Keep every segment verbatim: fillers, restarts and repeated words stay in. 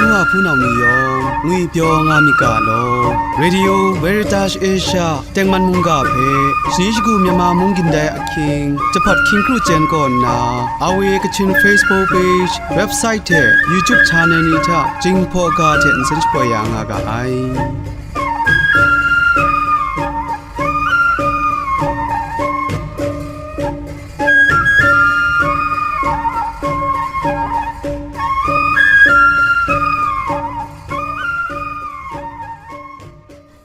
Nwa hpunau ni yawng ngwipyaw nga myit ga law. Radio Veritas Asia tengman mungga hpe shani shagu Myanmar mung gindai ahkying, jahpat hkying kru chyen kaw nna, R V A Kachin Facebook page, website hte YouTube channel ni hta Jinghpaw ga hte nsen shapoi ya nga ga ai.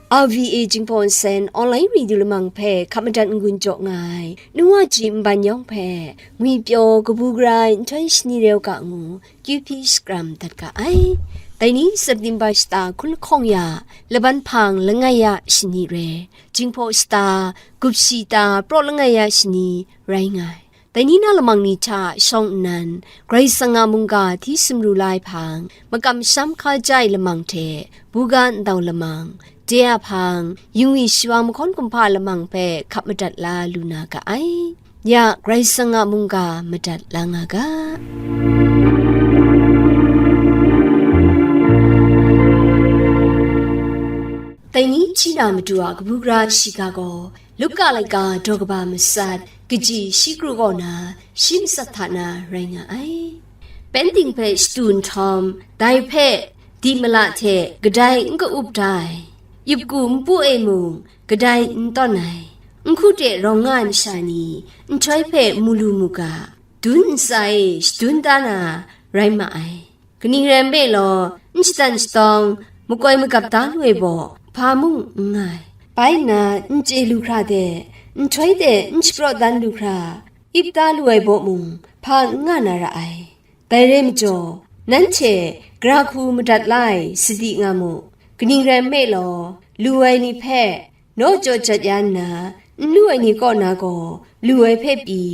R V A Jinghpaw Nsen online radio lamang hpe hkap madat n-gun jaw nga ai, nu wa ji nban yawng hpe, ngwipyaw kabu gara ai nhtoi shani rau ga ngu, Q P shakram dat ga ai. Dai ni September shata hkun lahkawng ya, laban hpang langai ya shani re, Jinghpaw shata, gup shi ta praw langai ya shani rai nga ai. Dai ni na lamang ni hta shawng nnan, Karai Kasang a mungga hti sumru la ai hpang, makam masham hkaja ai lamang hte, buga ndau lamang, de a hpang, yingwi shawa mahkawn kumhpa lamang hpe hkap madat la lu na ga ai. Ya, Karai Kasang a mungga madat la nga ga. Dai ni hti na matu a kabu gara shiga gaw, Luka laika daw kaba matsat, kaji shi kru kaw na, shi matsat hta na rai nga ai. Pending hpe shatu nhtawm, dai hpe di mala hte kadai n ka-up da ai, yupku npu e mung kadai n tawn ai, nhku hte rawng nga ai masha ni nhtoi hpe mu lu mu ga, dun ntsa e shadun da na rai ma ai. Kaning rai nme law, n shadan shatawng, makoi magap da lu ai baw, hpa mung n nga ai. Bai nna, n chye lu hkra de, nhtoi de n shapraw dan lu hkra, ip da lu ai baw mung, hpa n nga na ra ai. Dai rai majaw, nanhte gara hku madat la ai sadi nga mu. Kaning rai nme law, lu ai ni hpe, naw jaw jat ya nna, n lu ai ni kaw na gaw, lu ai hpe pyi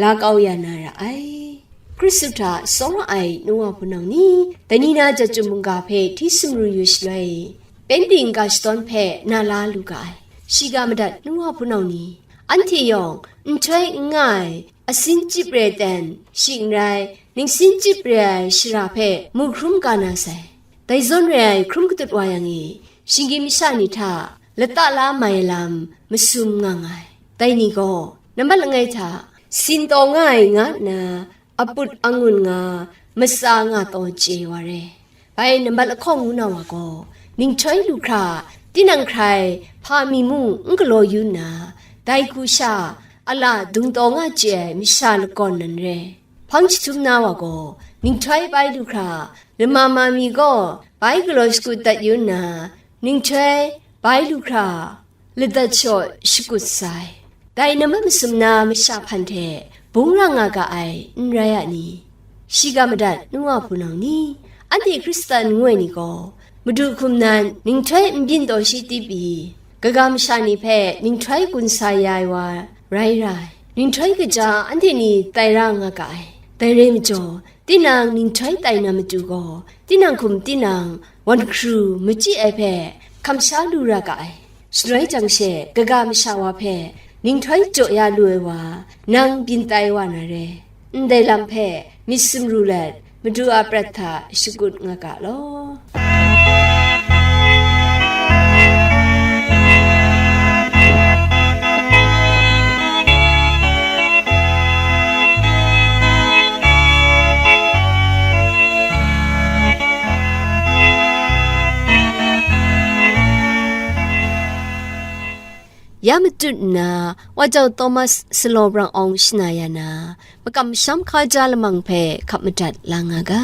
la kau ya na ra ai. Hkristu hta tsawra ai nu wa hpunau ni, dai ni na jat chyum mungga hpe hti sumru yu shaloi, pending ga shadawn hpe na la lu ga ai. Shiga madat nu wa hpunau ni, anhte yawng nhtoi n nga ai, asin chyip re ten, shing n rai, ningsin chyip re ai shara hpe mu hkrum ga na sai. Dai zawn re ai hkrum katut wa yang e, shinggyim masha ni hta lata la mai ai lam masum nga nga ai. Dai ni gaw, nambat langai hta, sin taw nga ai nga nna, aput angun nga, matsa nga taw chye wa re. Bai nambat lahkawng ngu na wa gaw, ninghtoi lu hkra, tinang hkrai hpa mi mung n galaw yu nna, dai hku sha, a la dung taw nga chye ai masha lakawn nan re. Hpang jahtum na wa gaw, ninghtoi bai lu hkra, lama ma mi gaw bai galaw shakut dat yu nna, ninghtoi bai lu hkra, ladat shaw shakut sai. Dai nambat masum na masha hpan hte bung ra nga ga ai, n rai a ni? Shiga madat nu wa hpunau ni, anhte Hkristan ngu ai ni gaw, Madu hkum nan ninghtoi n byin taw shi tip i, kaga masha ni hpe ninghtoi gun sa ya ai wa rai ra ai. Ninghtoi kaja anhte ni tai ra nga ga ai. Dai rai majaw, tinang ninghtoi tai na matu gaw, tinang hkum tinang wan hkru machyi ai hpe hkam sha lu ra ga ai. Shaloi jang she, kaga masha wa hpe ninghtoi jaw ya lu ai wa, nang byin tai wa na re. Ndai lam hpe myit sumru let, Madu a prat hta shakut nga ga law. Ya matut nna, Wa Jau Thomas Salaw Brang Awng shana ya na, makam masham hkaja lamang hpe hkap madat la nga ga.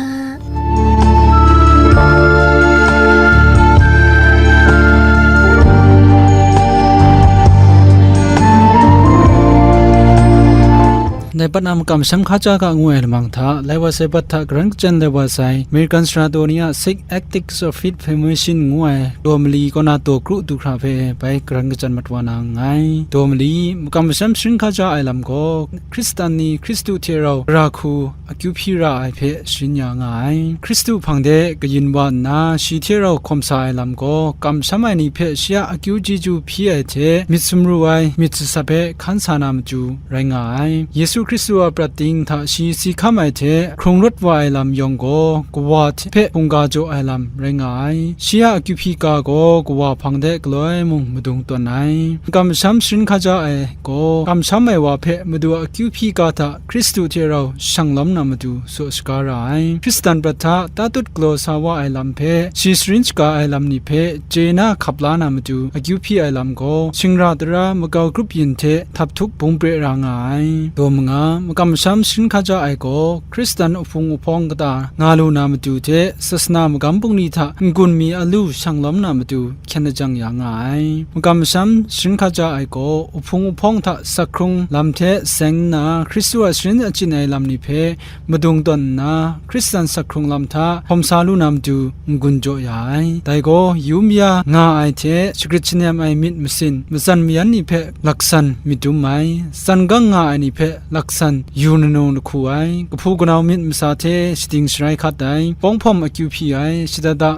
Ndai pat na makam masham hkaja ga ngu ai lamang hta, lai wa sai bat hta karan kachyan lai wa sai, American sara daw ni a Sick Addicts of Faith Formation ngu ai daw mali kaw na daw kru du hkra hpe bai karan kachyan mat wa na nngai. Daw mali, makam masham sharin hkaja ai lam gaw, Hkristan ni Hkristu hte rau gara hku akyu hpyi ra ai hpe sharin ya nga ai. Hkristu hpang de kayin wa nna, shi hte rau hkawm sa ai lam gaw, kamsham ai ni hpe shi a akyu chyeju hpyi ai hte myit sumru ai, myit satsat hpe hkan sa na matu rai nga ai. Yesu Hkristu a prat ting hta shi si hkam ai hte hkrung rawt wa ai lam yawng gaw, kawa hte hpe hkungga jaw ai lam rai nga ai. Shi a akyu hpyi ga gaw kawa hpang de galoi mung madung tawn ai. Makam masham sharin hkaja ai gaw, kamsham ai wa hpe Madu a akyu hpyi ga hta Hkristu hte rau shang lawm na matu saw shaga ra ai. Hkristan prat hta tatut galaw sa wa ai lam hpe, shi sharin shaga ai lam ni hpe chye na hkap la na matu akyu hpyi ai lam gaw, shingra tara makau grup yin hte htap htup bung pre ra nga ai. Daw manga, makam masham sharin hkaja ai gaw, Hkristan uhpung uhpawng kata nga lu na matu hte, sasana magam bungli hta n-gun mi alu shang lawm na matu hkyen lajang ya nga ai. Makam masham sharin hkaja ai gaw, uhpung uhpawng hta sak hkrung lam hte seng nna, Hkristu a sharin achyin ai lam ni hpe madung tawn nna, Hkristan sak hkrung lam hta hkawm sa lu na matu n-gun jaw ya ai. Dai gaw, yu maya nga ai hte shagrit shanem ai myit masin, matsan mayan ni hpe laksan myit dum ai, tsan gang nga ai ni hpe laksan yu nanu lahku ai, kahpu kanau myit masa hte shading sharai hkat ai, pawng hpawm akyu hpyi ai, shada da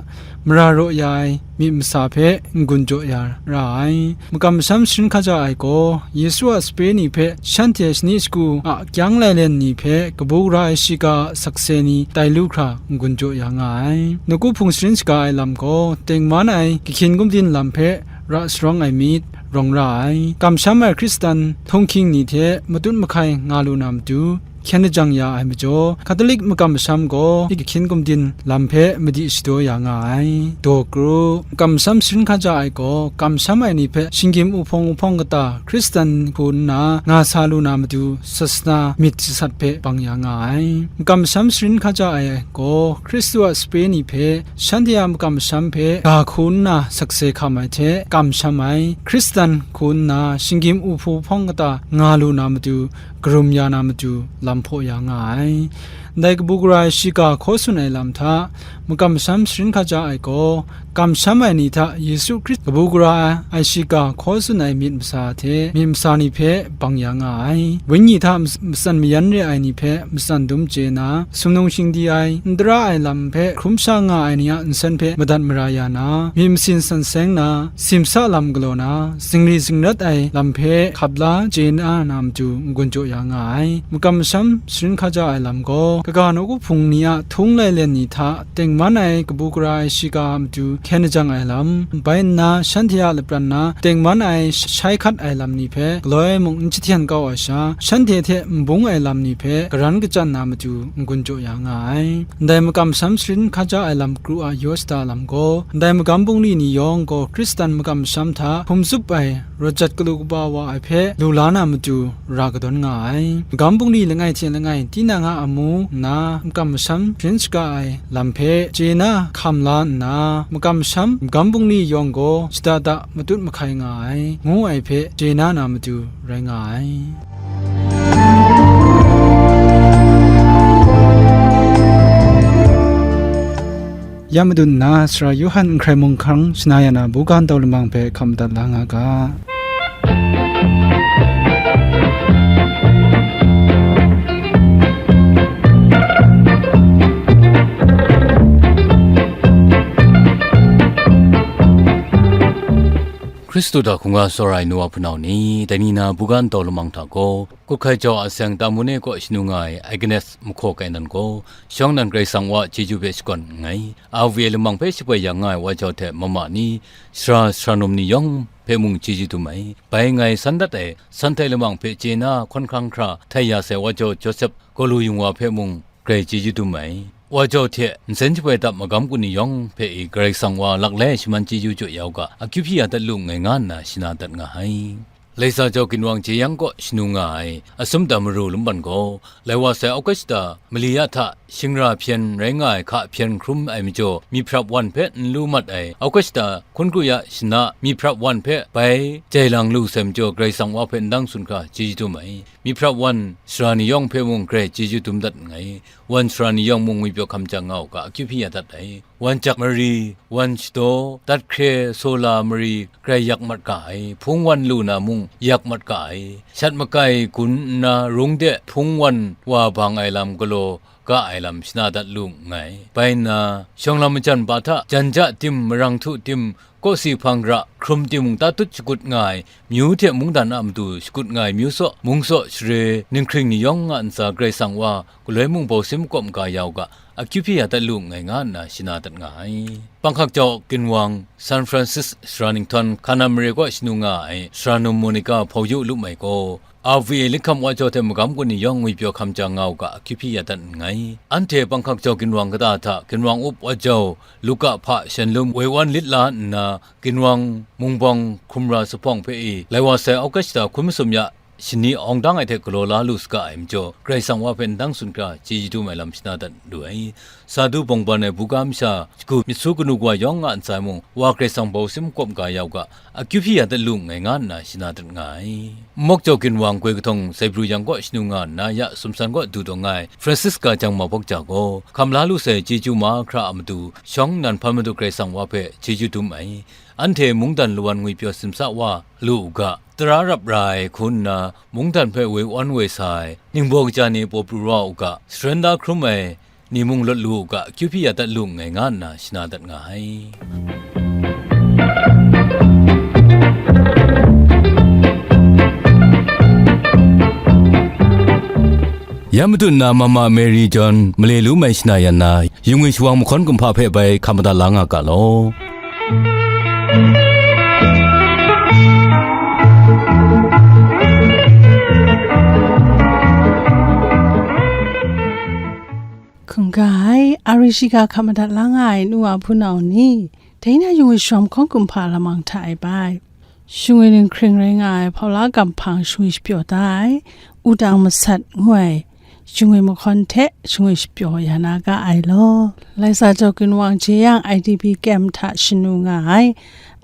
mara raw ya ai myit masa hpe n-gun jaw ya ra ai. Makam masham sharin hkaja ai gaw, Yesu a sape ni hpe, shanhte shani shagu a kyang lailen ni hpe, kabu gara ai shiga a sakse ni tai lu hkra n-gun jaw ya nga ai. Nawku hpung sharin shaga ai lam gaw, tengman ai kahkyin gumdin lam hpe ra sharawng ai myit rawng ra ai. Kamsham ai Hkristan htunghking ni hte matut mahkai nga lu na matu, hkyen lajang ya ai majaw, Hkatolik makam masham gaw kahkyin gumdin lam hpe madi shadaw ya nga ai. Daw kru, makam masham sharin hkaja ai gaw, kamsham ai ni hpe shinggyim uhpawng uhpawng kata Hkristan hku nna nga sa lu na matu, sasana myit jasat hpe bang ya nga ai. Makam masham sharin hkaja ai gaw, Hkristu a sape ni hpe, shanhte a makam masham hpe ga hku nna sakse hkam ai hte kamsham ai, Hkristan hku nna shinggyim uhpawng uhpawng kata nga lu na matu, karum ya na matu lam hpaw ya nga ai. Ndai kabu gara ai shiga hkaw tsun ai lam hta, makam masham sharin hkaja ai gaw, kamsham ai ni hta Yesu Hkristu kabu gara ai shiga hkaw tsun ai myit masa hte myit masa ni hpe bang ya nga ai. Wenyi hta mas-, matsan mayan re ai ni hpe matsan dum chye na, sumnung shingdi ai, n tara ai lam hpe hkrum sha nga ai ni a nsen hpe madat mara ya na, myit masin san seng na, simsa lam galaw na, zingri zingrat ai lam hpe hkap la chye na, na matu n-gun jaw ya nga ai. Makam masham sharin hkaja ai lam gaw, kaga nawku hpung ni a htung lailen ni hta tengman ai kabu gara ai shiga a matu hkyen lajang ai lam, bai nna shanhte a lapran na tengman ai shai hkat ai lam ni hpe galoi mung n jahten kau ai sha, shanhte hte n bung ai lam ni hpe garan kachyan na matu n-gun jaw ya nga ai. Ndai makam masham sharin hkaja ai lam kru a yaw shada lam gaw, ndai magam bungli ni yawng gaw Hkristan makam masham hta hkum tsup ai, rawt jat galu kaba wa ai hpe lu la na matu ra kadawn nga ai. Magam bungli langai hte langai tinang a amu nna makam masham sharin shaga ai lam hpe chye na hkam la nna, makam masham magam bungli yawng gaw shada da matut mahkai nga ai, ngu ai hpe chye na na matu rai nga ai. Ya madun nna, Sara Yawhan n hkrai mung hkang shana ya na buga ntau lamang hpe hkam madat la nga ga. Hkristu hta hkungga tsawra ai nu wa hpunau ni, dai ni na buga ntau lamang hta gaw, Kut Hkai Jau a seng Tamune kaw shanu nga ai Agnes mahkaw kai nan gaw, shawng nan Karai Kasang wa chyeju hpe shakawn nngai. A V A lamang hpe shapoi yang nga ai wa jau hte mama ni, sara sara num ni yawng hpe mung chyeju dum ai. Bai ngai san dat ai, san htai lamang hpe chye na hkawn hkrang hkra htai ya sai wa jau Josep Gaw lu yung wa hpe mung grai chyeju dum ai. Wa jau hte nsen shapoi dap magam kun ni yawng hpe i Karai Kasang wa laklai shaman chyeju jaw ya u ga, akyu hpyi ya dat lu nngai nga nna shana dat nga ai. Laisa jau ginwang jeyang kaw shanu nga ai Assumpta Maru lumban gaw, lai wa sai Augusta mali ya hta shingra hpyen rai nga ai hka hpyen hkrum ai majaw, myihprap wan hpe n lu mat ai Augusta hkun kru ya shana myihprap wan hpe bai jai lang lu sai majaw, Karai Kasang wa hpe ndang tsun hkra chyeju dum ai. Myihprap wan sara ni yawng hpe mung grai chyeju dum dat nngai. Wan sara ni yawng mung ngwipyaw hkam jang nga u ga, akyu hpyi ya dat ai. Wan jak mari, wan shadaw, dat hkre, sola mari, grai yak mat ga ai. Hpung wan lu na mung yak mat ga ai. Shat makai gun nna rung de hpung wan wa bang ai lam galaw, ga ai lam shana dat lu nngai. Bai nna, shawng lam majan pa hta, jan ja tim, marang htu tim, kawsi hpang ra, hkrum tim mung tatut shakut nga ai, myu hte mungdan a matu shakut nga ai, myu saw, mung saw, share, ninghkring ni yawng a ntsa Karai Kasang wa, galoi mung bau sin makawp maga ya u ga, akyu hpyi ya dat lu nngai, nga nna shana dat nga ai. Panghkak jau ginwang, San Francis sara ninghtawn, hka na mare kaw shanu nga ai, sara num Monica Hpawyu Lumai gaw, R V A linghkam wa jau hte magam gun ni yawng ngwipyaw hkam ja nga u ga, akyu hpyi ya dat nngai. Anhte panghkak jau ginwang kata hta, ginwang up wa jau, Luka hpa shanlum woi wan lit la nna, ginwang mungbawng hkrum ra zuphpawng hpe i, lai wa sai August hta hkun masum ya shani awng dang ai hte galaw la lu saga ai majaw, Karai Kasang wa hpe ndang tsun hkra chyeju dum ai lam shana dat lu ai. Sa du bawng ban ai buga masha, shagu myit su kanu kawa yawng a ntsa e mung, Wa Karai Kasang bau sin makawp ga ya u ga, akyu hpyi ya dat lu nngai, nga nna shana dat nga ai. Mawk jau ginwang goi kahtawng Saibru yang kaw shanu nga nna, ya sumsan kaw du taw nga ai, Francisca Jang Mabawk ja gaw, hkam la lu sai chyeju mahkra a matu, shawng nnan hpan Madu Karai Kasang wa hpe chyeju dum ai. Anhte mungdan lawan ngwipyaw simsa wa lu u ga, tara rap ra ai hku nna, mungdan hpe woi awn woi sa ai, ningbaw kaja ni paw pru ra u ga, saren da hkrum ai, ni mung lawt lu u ga, akyu hpyi ya dat lu nngai, nga nna shana dat nga ai. Ya matu nna Mama Mary John male lu mai shana yan na, yung e shawang mahkawn kumhpa hpe bai hkam madat la nga ga law. Hkungga ai, a ri shiga hkap madat la nga ai nu wa hpunau ni, dai na yung e shawang mahkawn kumhpa lamang hta e bai, shingwi ninghkring rai nga ai hpaula gam hpang shingwi shapyaw da ai, wudang masat ngu ai, shingwi mahkawn hte shingwi shapyaw ya na ga ai law. Laisa jau ginwang jeyang I D P kem hta shanu nga ai,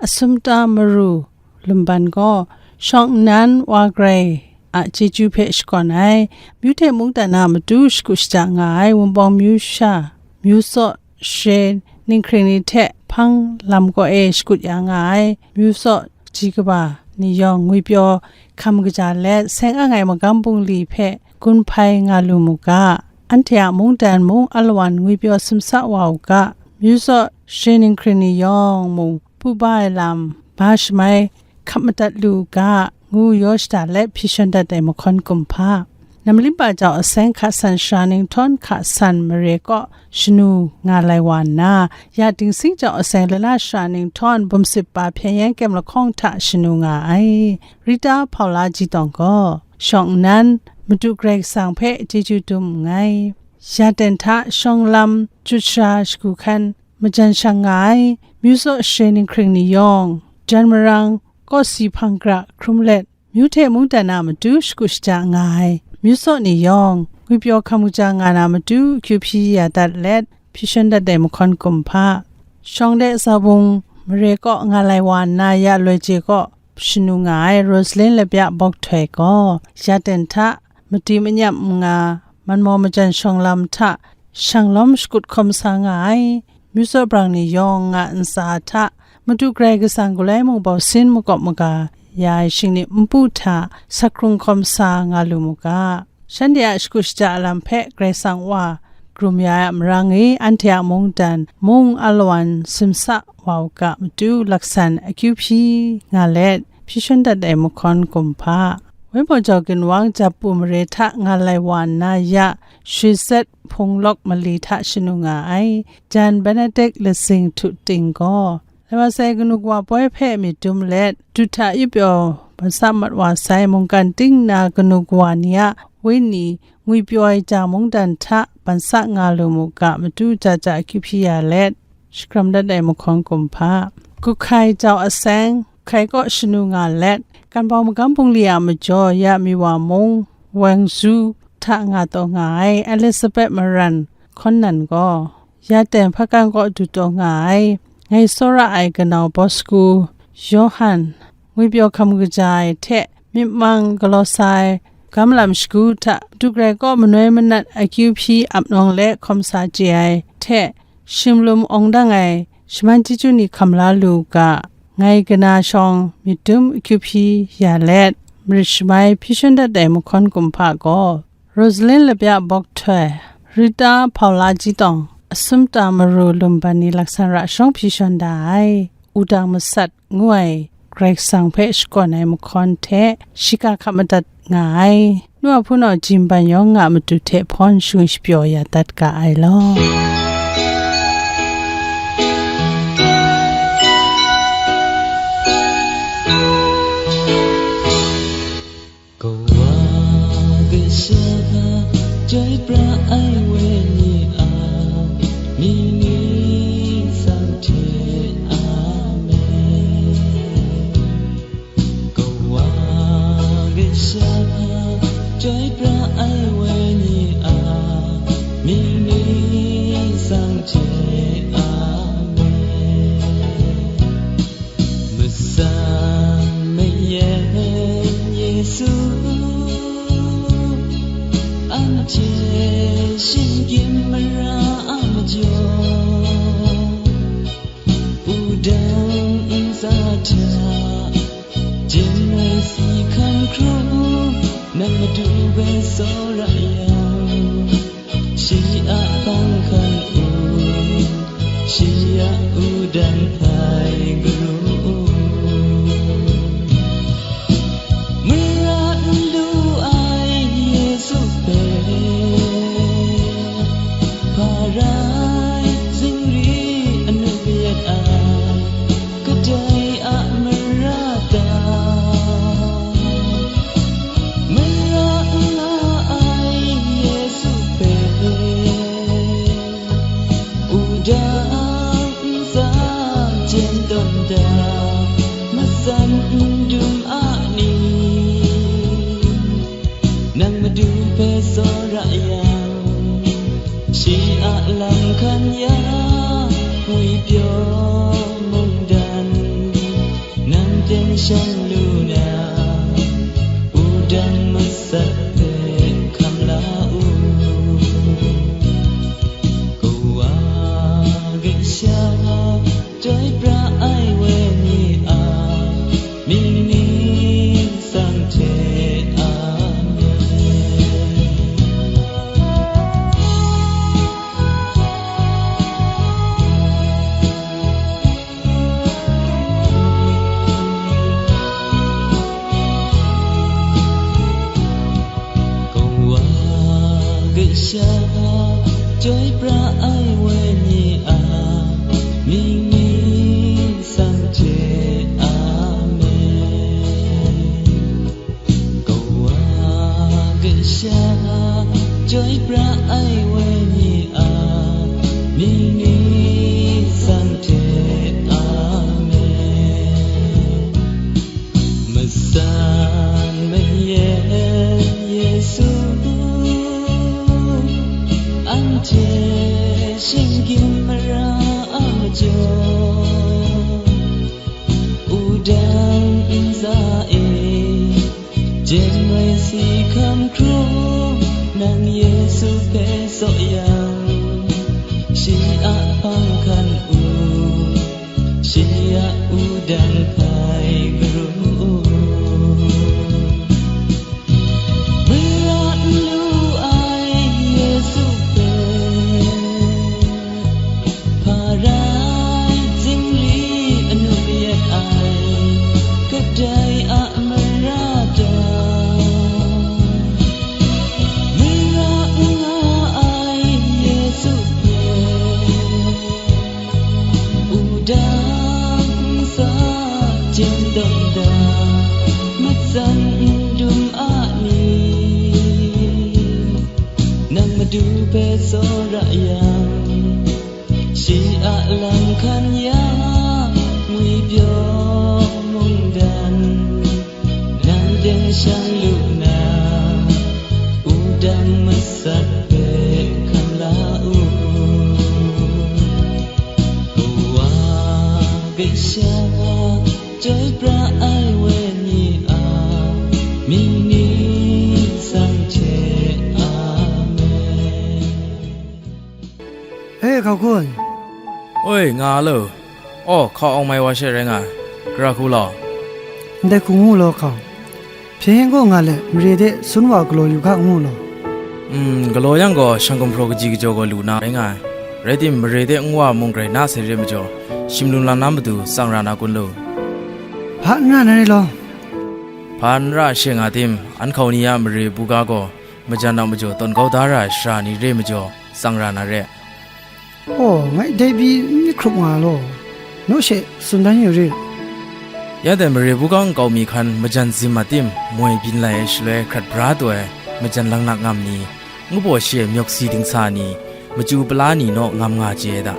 Assumpta Maru Lumban gaw, shawng nnan wa grai a chyeju hpe shakawn ai, myu hte mungdan a matu shagu shaja nga ai, Wunpawng myu sha, myu saw, share, ninghkring ni hte hpang lam kaw e shakut ya nga ai, myu saw, ji kaba ni yawng ngwipyaw hkam kaja let, seng ang ai magam bungli hpe gun hpai nga lu mu ga, anhte a mungdan mung alawan ngwipyaw simsa wa u ga, myu saw, share, ninghkring ni yawng mung, pu ba ai lam, ba shamai, hkap madat lu u ga, ngu yaw shada let hpyi shawn dat ai mahkawn kumhpa. Namlimpa jau aseng hka san shara ninghtawn hka san mare kaw shanu nga lai wa nna, ya dingsing jau aseng lala shara ninghtawn bum sip pa hpyen yan kem lahkawng hta shanu nga ai. Rita Hpaula Ji Tawng gaw, shawng nnan, Madu Karai Kasang hpe chyeju dum nngai. Ya ten hta shawng lam, chyut shara shagu hkan, majan shang nga ai, myu saw share ninghkring ni yawng, jan marang, kawsi hpang gra hkrum let, myu hte mungdan a matu shagu shaja nga ai, myu saw ni yawng, ngwipyaw hkam kaja nga na matu akyu hpyi ya dat let, hpyi shawn dat ai mahkawn kumhpa. Shawng de Zabung mare kaw nga lai wa nna ya loi je kaw shanu nga ai Rosalyn Labya Bawk Htoi gaw, ya ten hta, madi manyam n nga, manmaw majan shawng lam hta, shang lawm shakut hkawm sa nga ai, myu saw brang ni yawng nga ntsa hta, Madu Karai Kasang galoi mung bau sin makawp maga ya ai shingni npu hta, sakrung hkawm sa nga lu mu ga. Shanhte a shagu shaja lam hpe Karai Kasang wa, krum ya ai a marang e, anhte a mungdan mung alawan simsa wa u ga matu laksan akyu hpyi nga let, hpyi shawn dat ai mahkawn kumhpa. Wenhpaw jau ginwang Japu mare hta nga lai wa nna ya, shwi zet hpung lawk mali hta shanu nga ai, jan Benedict Lasing Htu Ting gaw, lai wa sai kanu kawa poi hpe myit dum let, du hta yupyaw bansa mat wa sai mungkan ting na kanu kawa ni a wenyi ngwipyaw ai ja mungdan hta bansa nga lu mu ga matu ja ja akyu hpyi ya let, shakram dat ai mahkawn kumhpa. Kuhkai jau aseng, Kuhkai kaw shanu nga let, Kanbau magam bungli a majaw ya mi wa mung, Wengzu hta nga taw nga ai, Elizabeth Maran Hkawn Nan gaw, ya ten hpakan kaw du taw nga ai, ngai tsawra ai kanau Bosku, Yawhan, ngwipyaw hkam kaja ai hte, myit mang galaw sa ai, gam lam shagu hta, Madu Karai kaw manoi manat akyu hpyi ap nawng let hkawm sa chye ai hte, shimlum awng dang ai, shaman chyeju ni hkam la lu u ga, ngai kana shawng myit dum akyu hpyi ya let, marit shamai hpyi shawn dat ai mahkawn kumhpa gaw, Rosalyn Labya Bawk Htoi, Rita Paula Jitawng, Asumta Maru Lumban ni Laksan Ra Shawng Hpyi Shawn Da Ai, Wudang Masat ngu ai Karai Kasang hpe shakawn ai mahkawn hte shiga hkap madat nga ai. Nu a hpunau Jin Ban Yawng a matu hte hpawn shingwi shapyaw ya dat ga ai law. Kawa kasha chyoi pra ai wenyi a mying ni sang hte, Amen. Kawa kasha chyoi pra ai wenyi a mying ni sang hte, Amen. Matsan mayan Yesu, anhte shinggyim mara a majaw, wudang ntsa hta, jin ai si hkan hkrum, nang madu bai tsawra yang, shi a hpang hkan u, shi a wudang hpai karum u. Mara n lu ai Yesu hpe, hpa rai zingri anu kayat ai, kadai a mara ta? Mara n la ai Yesu hpe, wudang ntsa jen tawn da, matsan n dum a ni? Nang madu hpe tsawra yang, shi a lam hkan ya, ngwipyaw mungdan, nang ten shang lu na, wudang masat hpe hkam la u. Kawa kasha chyoi pra ai wenyi a mying ni sang hte, Amen. Kawa kasha chyoi pra ai wenyi a mying ni sang hte, Amen. Kawa kasha chyoi pra ai wenyi a mying ni sang hte, Amen. Matsan mayan Yesu, anhte shinggyim mara a majaw, wudang ntsa e, jen ai si hkan hkrum, nang Yesu hpe tsaw yang, shi a hpang hkan u, shi a wudang hpai karum u. Mara n lu ai Yesu hpe, hpa rai zingri anu kayat ai, kadai a mara ta? Mara n la ai Yesu hpe, wudang ntsa jen tawn da, matsan n dum a ni? Nang madu hpe tsawra yang, shi a lam hkan ya, ngwipyaw mungdan, nang dang shang lu na, wudang masat hpe hkam la u. Kawa kasha chyoi pra ai wenyi a mying ni sang hte, Amen. E, hkau hkun. Oi, nga lo. Aw, hkau awng mai wa she rai nga ai. Gara hku law. Ndai hku ngu law, hkau. Hpyen yen kaw nga let, mare de sun wa galaw yu ga ngu law. N, galaw yang gaw, shang gumhpraw kaji kajaw gaw lu na rai nga ai. Rai tim, mare de n wa mung grai na sai re majaw, shim lum lam na matu tsang ra na kun lu. Hpa n ra na re law? Hpa n ra she nga tim, an hkau ni a mare buga gaw, majan a majaw tawn kau da ra ai sara ni re majaw, tsang ra na re. Oh, ngai dai pyi n myit hkrup nga law, naw she tsun dan yu rit. Ya dai mare buga nkau mi hkan majan zim a tim, moi byin lai ai shaloi hkrat bra taw ai majan langnak ngam ni, ngu baw shi ai myawk si dingsa ni, machyu pala ni naw ngam nga chye ai da.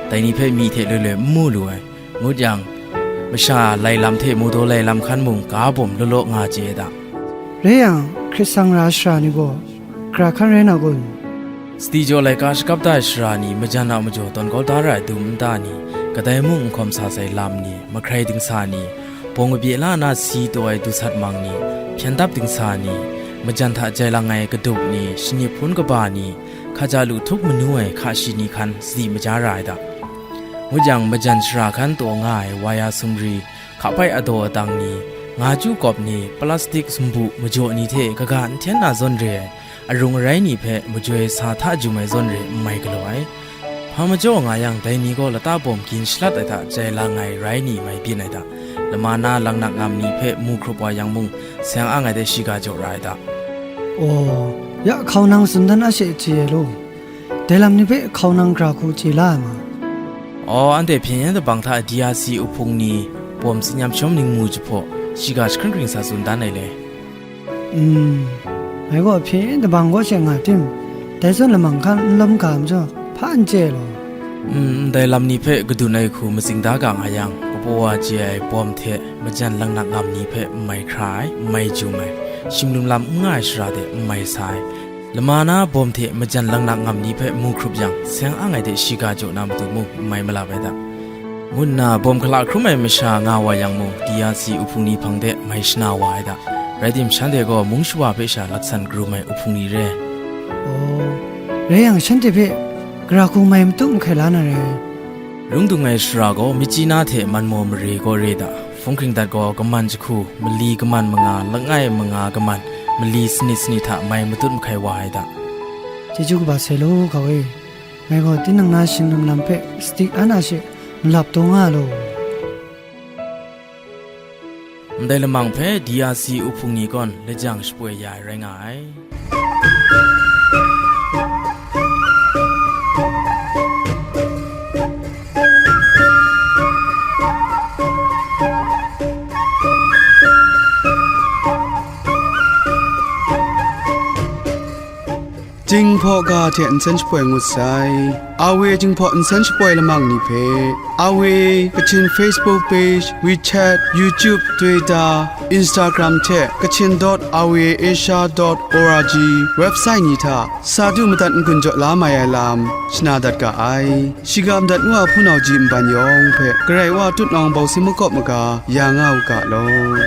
Dai ni hpe myi hte loi loi n mu lu ai, ngut yang, masha lai lam hte mawdaw lai lam hkan mung ga bawm law law nga chye ai da. Rai yang, hkrit sang ra ai sara ni gaw, gara hkan rai na kun? Sadi jaw laika shakap da ai sara ni majan a majaw tawn kau da ra ai dum nta ni, kadai mung n hkawm sa sai lam ni, mahkrai dingsa ni, bawng kabye la na si taw ai dusat mang ni, hpyen dap dingsa ni, majan hta jai lang ai kadup ni, shanip hpun kaba ni, hkaja lu htup manu ai hka shi ni hkan sadi maja ra ai da. Ngut yang, majan sara hkan taw nga ai waya sumri, hkapai adaw atang ni, nga chyu kawp ni, plastik sumbu majaw ni hte kaga n hten na zawn re ai, arung arai ni hpe majoi sa hta jum ai zawn re n mai galaw ai. Hpa majaw nga yang, dai ni gaw lata bawm gin shalat ai hta jai lang ai rai ni mai byin ai da. Lama na langnak ngam ni hpe mu hkrup wa yang mung, seng ang ai de shiga jaw ra ai da. Aw, ya hkau nang tsun dan a she chye ai law. Dai lam ni hpe hkau nang gara hku chye la ai ma? Aw, anhte hpyen yen dabang hta D R C uhpung ni bawm tsinyam shawm ningmu jahpaw, shiga jahkring hkring sa tsun dan ai le. Mm, ngai gaw hpyen yen dabang kaw she nga tim, dai zawn lamang hkan n lawm ga majaw, hpa n chye ai law? Mm, ndai lam ni hpe kadun ai hku matsing da ga nga yang, kabaw wa chye ai bawm hte majan langnak ngam ni hpe n mai hkra ai, n mai jum ai, shim lum lam n nga ai sara de n mai sa ai, lama na bawm hte majan langnak ngam ni hpe mu hkrup yang, seng ang ai de shiga jaw na matu mung n mai malap ai da, ngu nna bawm hkala hkrum ai masha nga wa yang mung, D R C uhpung ni hpang de mai shana wa ai da. Rai tim, shanhte gaw mung shawa hpe sha laksan karum ai uhpung ni re. Aw, rai yang, shanhte hpe gara hku mai matu mahkai la na re. Rung dung ai sara gaw, Myitkyina hte Manmaw mare gaw re da. Hpung hkring dat gaw, kaman jahku, mali kaman manga, langai manga kaman, mali sanit sanit hta mai matut mahkai wa ai da. Chyeju kaba sai law, hkau e. Ngai gaw tinang na shing lum lam hpe sadi an a she malap taw nga law. Ndai lamang hpe D R C uhpung ni gawn lajang shapoi ya ai rai nga ai. Jinghpaw ga hte nsen shapoi ngut sai. A W Jinghpaw nsen shapoi lamang ni hpe, A W Kachin Facebook page, WeChat, YouTube, Twitter, Instagram hte Kachin dot R V A Asia dot O R G website ni hta sa du madat n-gun jaw la mai ai lam shana dat ga ai. Shiga madat ngu a hpunau ji nban yawng hpe Karai Wa tutnawng bawng si makawp maga ya nga u ga law.